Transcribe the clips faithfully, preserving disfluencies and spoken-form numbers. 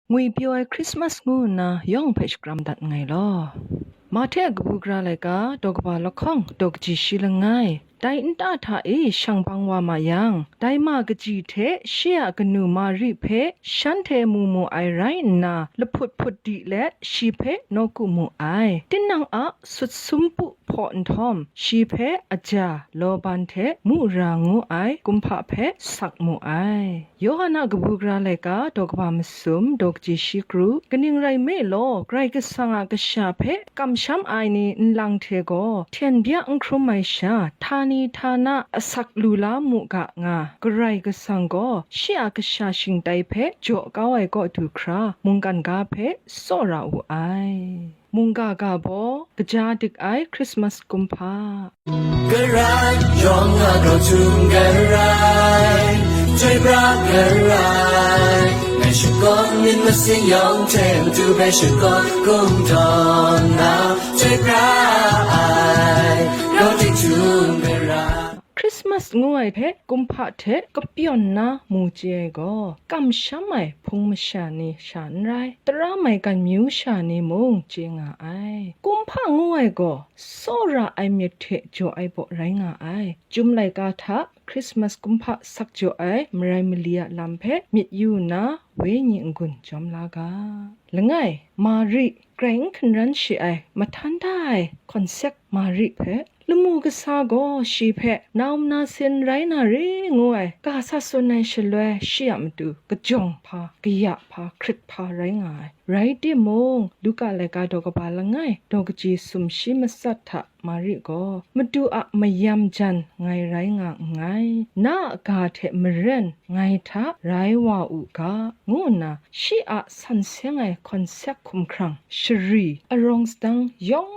Ngwipyaw ai Krismas ngu nna yawng hpe shakram dat nngai law. Mahte a kabu gara laika, daw kaba lahkawng, daw kaji shi langai. Dai nta hta e shang bang wa ma yang, dai ma kaji hte shi a kanu Mari hpe shanhte mu mu ai rai nna, lahput hput di let shi hpe nawku mu ai. Tinang a sut sumpu hpaw nhtawm, shi hpe aja, lawban hte mura ngu ai kumhpa hpe sak mu ai. Yawhan a kabu gara laika, daw kaba masum, daw kaji shi kru, kaning rai nme law, Karai Kasang a kasha hpe kamsham ai ni nlang hte gaw hten bya n hkrum ai sha, htani htana asak lu la mu ga nga, Karai Kasang gaw shi a kasha shingtai hpe jaw kau ai kaw du hkra, mungkan ga hpe tsawra wu ai. Mungga ga baw, kaja dik ai Krismas kumhpa. Karai, yawng a grau htum karai, chyoi pra karai, ngai shakawn myit masin yawng hte matu bai shakawn kungdawn na, chyoi pra ai, grau dik htum karai. Krismas ngu ai hpe kumhpa hte kapyawn na mu chye ai gaw, kamsham ai hpung masha ni sha n rai, tara maigan myu sha ni mung chye nga ai. Kumhpa ngu ai gaw, tsawra ai myit hte jaw ai baw rai nga ai. Chyum laika hta Krismas kumhpa sak jaw ai marai mali a lam hpe myit yu nna, wenyi n-gun jawm la ga. Langai, Mari, grai n hkungran shi ai, mahtan da ai, hkawnsak Mari hpe, lamu kasa gaw shi hpe, na um na sin rai na re ngu ai, ga sa tsun ai shaloi, shi a matu kajawng hpa, kaya hpa, hkrit hpa rai nga ai. Rai timung, Luka laika daw kaba langai, daw kaji sum shi matsat hta, Mari gaw, Madu a mayam jan ngai rai nga nngai, na a ga hte maren ngai hta rai wa u ga, ngu nna shi a san seng ai hkawnsak hkumhkrang, shari, arawng sadang yawng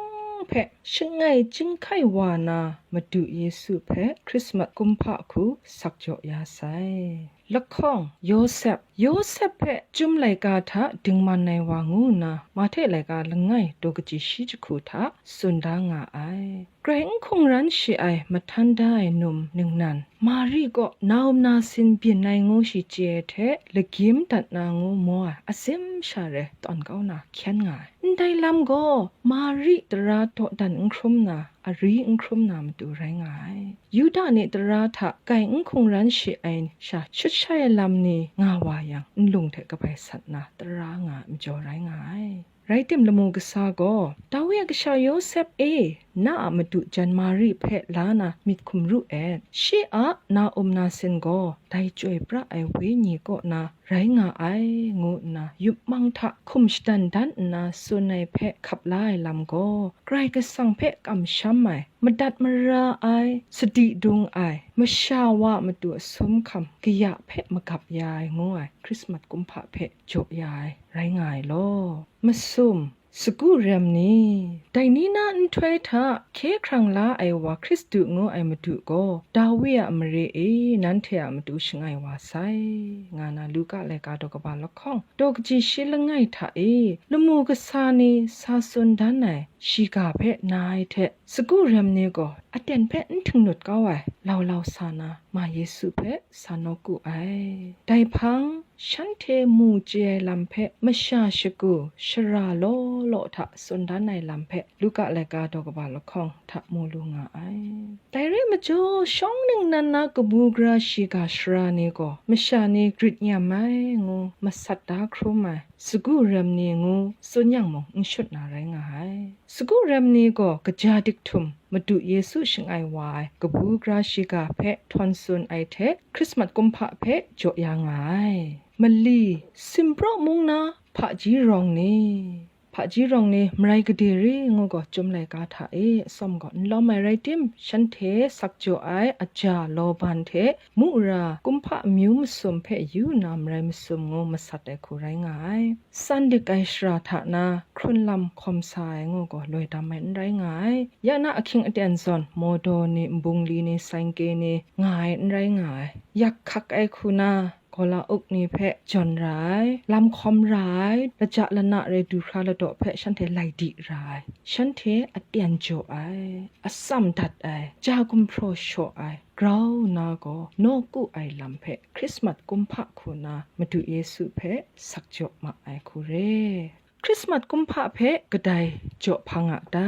hpe shangai chyinghkai wa na, Madu Yesu hpe Krismas kumhpa hku sak jaw ya sai. Lahkawng, Yawsep. Yawsep hpe chyum laika hta dingman ai wa ngu nna, Mahte laika langai daw kaji shi jahku hta tsun da nga ai. Grai n hkungran shi ai mahtan da ai num ningnan, Mari kaw na um na sin byin ai ngu shi chye ai hte, lagyim dat na ngu maw ai, atsim sha re tawn kau na hkyen nga ai. Ndai lam gaw, Mari tara dawdan n hkrum na, ari n hkrum na matu rai nga ai. Yuda ni tara hta grai n hkungran shi ai sha shut shai ai lam ni nga wa yang, nlung hte kabai sat na tara nga ai majaw rai nga ai. Rai tim, lamu kasa gaw, Dawi a kasha Yawsep e, na a madu jan Mari hpe la na myit hkum ru et. Shi a na um na sin gaw, dai chyoi pra ai Wenyi kaw na rai nga ai, ngu nna, yup mang hta hkum shadan dan nna tsun ai hpe hkap la ai lam gaw, Karai Kasang hpe kamsham ai, madat mara ai, sadi dung ai, masha wa matu a sum hkam kaya hpe magap ya ai ngu ai Krismas kumhpa hpe jaw ya ai rai nga ai law. Masum, sagu rem ni, dai ni na nhtoi hta hkye hkrang la ai wa Hkristu ngu ai Madu gaw, Dawi a mare e nanhte a matu shangai wa sai, nga na Luka laika daw kaba lahkawng, daw kaji shi langai hta e, lamu kasa ni sa tsun dan ai shiga hpe na ai hte, sagu rem ni gaw aten hpe n htingnut kau ai, lau lau sa na ma Yesu hpe sa nawku ai. Dai hpang, shanhte mu chye ai lam hpe masha shagu, shara law law hta tsun dan ai lam hpe, Luka laika daw kaba lahkawng hta mu lu nga ai. Dai rai majaw, shawng ningnan na kabu gara shiga shara ni gaw, masha ni grit nyam ai ngu masat da hkrum ai, sagu rem ni ngu tsun yang mung n shut na rai nga ai. Sagu rem ni gaw kaja dik htum Madu Yesu shangai wa ai kabu gara shiga hpe htawn tsun ai hte, Krismas kumhpa hpe jaw ya nga ai. Mali, Simpraw mung na hpaji rawng ni, hpaji rawng ni, marai gade re ngu gaw, Chyum laika hta e atsawm gaw n lawm ai rai tim, shanhte sak jaw ai aja lawban hte mura kumhpa amyu masum hpe yu nna marai masum ngu masat ai hku rai nga ai. San dik ai shara hta na hkrun lam hkawm sa ai ngu gaw loi dam ai n rai nga ai. Ya na ahkying aten zawn, mawdaw ni, nbungli ni, saingke ni nga ai n rai nga ai. Yak hkak ai hku na, gawla uk ni hpe jawn ra ai, lam hkawm ra ai, laja lana rai du hkra ladaw hpe shanhte lai di ra ai, shanhte aten jaw ai, atsam dat ai, ja gumhpraw shaw ai, grau nna gaw nawku ai lam hpe Hkrismat kumhpa hku nna Madu Yesu hpe sak jaw ma ai hku re. Hkrismat kumhpa hpe kadai jaw hpang a ta?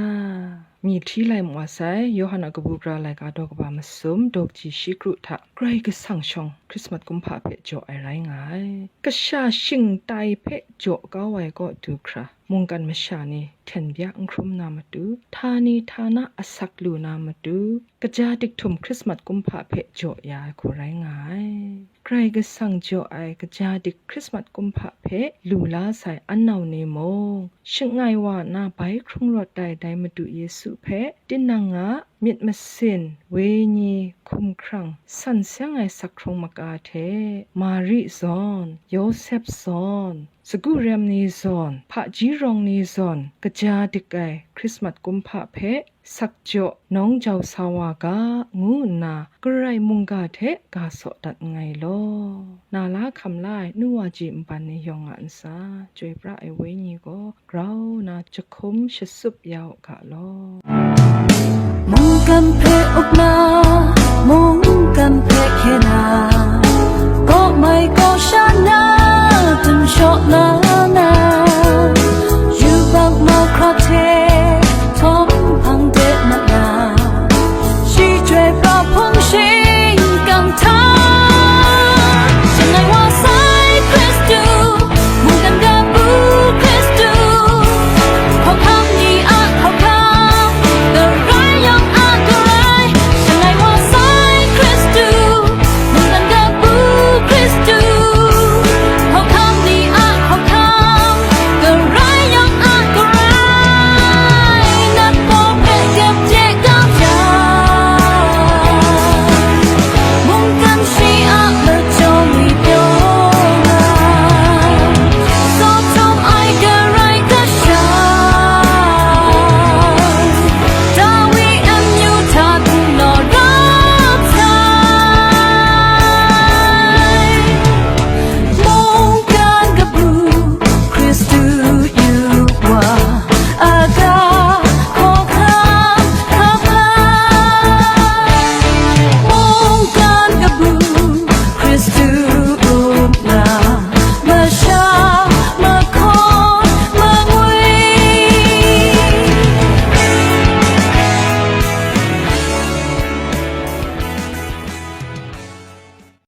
Myi hti lai mu wa sai, Yawhan a kabu gara laika daw kaba masum, daw kaji shi kru hta Karai Kasang shawng Hkrismat kumhpa hpe jaw ai rai nga ai. Kasha shing tai hpe jaw kau ai kaw du hkra, mungkan masha ni hten bya n hkrum na matu, htani htana asak lu na matu, kaja dik htum Hkrismat kumhpa hpe jaw ya ai hku rai nga ai. Karai Kasang jaw ai kaja dik Hkrismat kumhpa hpe lu la sai an nau ni mung, shing ai wa nna bai hkrung rawt ai dai Madu Yesu hpe, tinang a myit masin, wenyi, hkumhkrang, san seng ai sak hkrung maka hte, Mari zawn, Yawsep zawn, sagu rem ni zawn, hpaji rawng ni zawn, kaja dik ai Hkrismat kumhpa hpe sak jaw nawng jau sa wa ga, ngu nna, Karai mungga hte ga saw dat nngai law. Na la hkam la ai nu wa ji nban ni yawng a ntsa, Chyoi pra ai Wenyi gaw grau nna jahkum shasup ya u ga law. Mungkan hpe up na, mungkan hpe hkye na, kaw mai kaw sha na, dum shaw na,